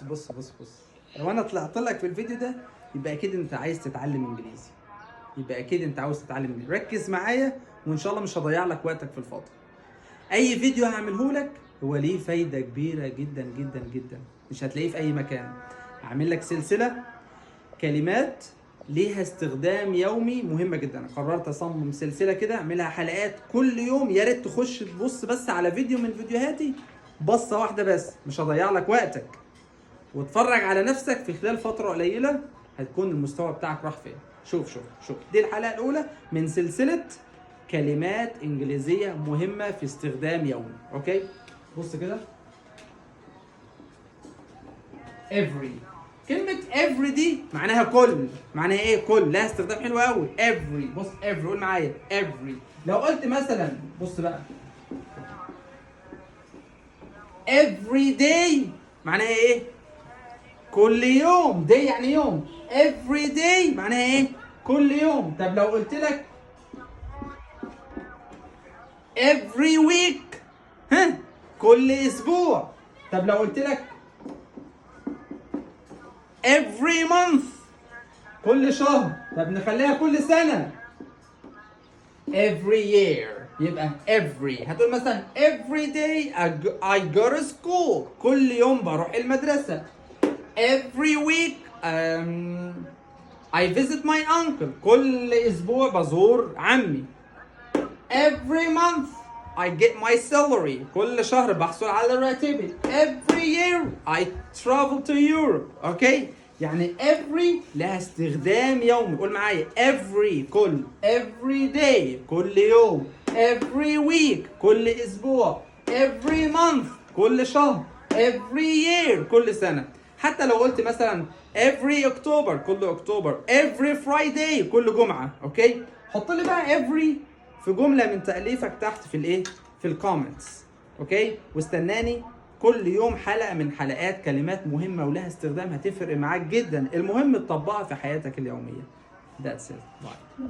بص بص بص بص، لو انا طلعت لك في الفيديو ده يبقى اكيد انت عايز تتعلم انجليزي، يبقى اكيد انت عاوز تتعلم انجليزي. ركز معايا وان شاء الله مش هضيع لك وقتك في الفاضي. اي فيديو هعمله لك هو ليه فايده كبيرة جدا جدا جدا، مش هتلاقيه في اي مكان. هعمل لك سلسلة كلمات ليها استخدام يومي مهمة جدا. قررت اصمم سلسلة كده، اعملها حلقات كل يوم. يا ريت تخش تبص بس على فيديو من فيديوهاتي، بصة واحدة بس، مش هضيع لك وقتك. واتفرج على نفسك في خلال فترة قليله هتكون المستوى بتاعك راح فين. شوف شوف شوف، دي الحلقة الاولى من سلسلة كلمات انجليزية مهمة في استخدام يومي. okay، بص كده، every. كلمة every دي معناها كل، معناها ايه؟ كل. لها استخدام حلو قوي. every، بص every، قول معايا every. لو قلت مثلا، بص بقى، every day معناها ايه؟ كل يوم. day يعني يوم. every day معناها ايه؟ كل يوم. طب لو قلت لك every week، ها، كل اسبوع. طب لو قلت لك every month، كل شهر. طب نخليها كل سنة، every year. يبقى every، هتقول مثلا every day I go to school، كل يوم بروح المدرسة. every week I visit my uncle، كل أسبوع بزور عمي. every month I get my salary، كل شهر بحصل على راتبي. every year I travel to Europe. okay، يعني every لها استخدام يومي. قول معايا every كل، every day كل يوم، every week كل اسبوع، every month كل شهر، every year كل سنة. حتى لو قلت مثلا every October كل اكتوبر، every Friday كل جمعة. okay، حط لي بقى every في جملة من تأليفك تحت في الايه؟ في ال comments. okay، واستناني كل يوم حلقة من حلقات كلمات مهمة ولها استخدام هتفرق معاك جدا. المهم تطبقها في حياتك اليومية. That's it. Bye.